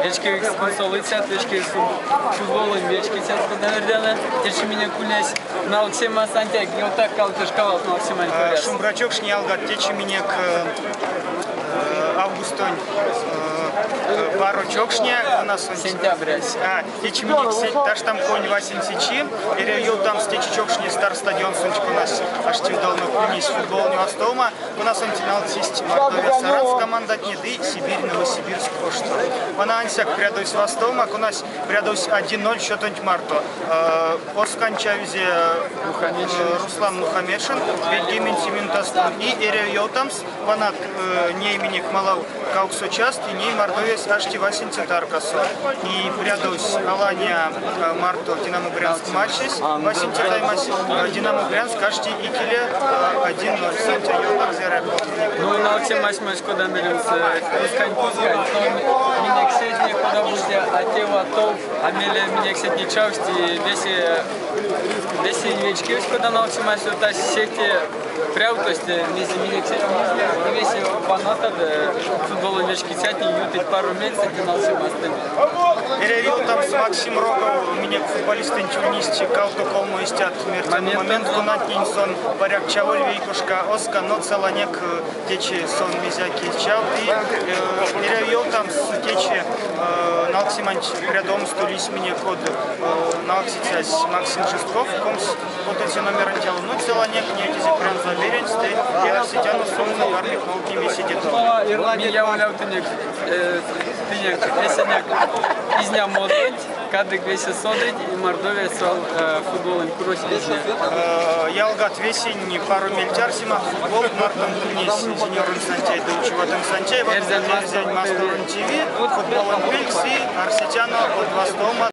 Вечкевикс кунсолыцят, вечкевикс футболонь вечкицят, кода мердяно, течи минек ульнесь налксема. Ансяк ёвтак кавто валт налксемань коряс. Шумбра чокшне, ялгат, течи минек августонь паро чокшне у нас Сентябрясь. Течи минек таштамконь васенце чи, эряви ёвтамс течи чокшне Стар стадионсонть, конась ашти удалонок, ульнесь футболонь вастома, конасонть налксесть Мордовия Саранск командатне ды Сибирь Новосибирск ошсто. Вана ансяк прядовсь вастома, конась прядовсь 1-0 счетонть марто. Оскань чавизе Руслан Мухаметшин 90 минутасто. И эряви ёвтамс, вана ней минек малав кавксо част, и ней Мордовиясь ашти васенце таркасо. И прядовсь Алания марто Динамо Брянск матчесь, васенце таймась, Динамо Брянск ашти икеле 1-0. Сантя ёвтак зярыя. Ну, налксемась мольсь, кода меремс, кускань-кускань, то минексетне кода бути а тев, а тов, а мейле минексетне чавсть, и весе вечкевсь, кода налксемась ютась, сехте прявтось, мезе минексетне, весе фанатат, футболонь вечкицятне ютыть паро мельсэ те налксемастонть. Эряви ёвтамс, Максим Рогов, минек футболистэнть ульнесть кавто колмо истят момент, конатнень сон паряк чаволь вейкошка оска, но целанек течи сон мезеяк эзь чавт. И эряви ёвтамс, течи налксеманть прядомсто лиссь минек од налксицясь Максим Жестков, 25 номерэнть ало, но целанек невтизе прянзо беряньстэ, и арсетяно сонзэ кармить нолдтнеме седе тов. Минь яволявтынек тыненк эсенек изнямодонть, кадык весе содыть, и Мордовия свал футболонь курось изни. Ялгат, весень паро мельть арсемат, футбол марто ульнесь Зинёронь Сантяй ды Учеватонь Сантяй, Эрзянь Эрзянь Масторонь ТВ, футболонь пелькс и арсетяно од вастома.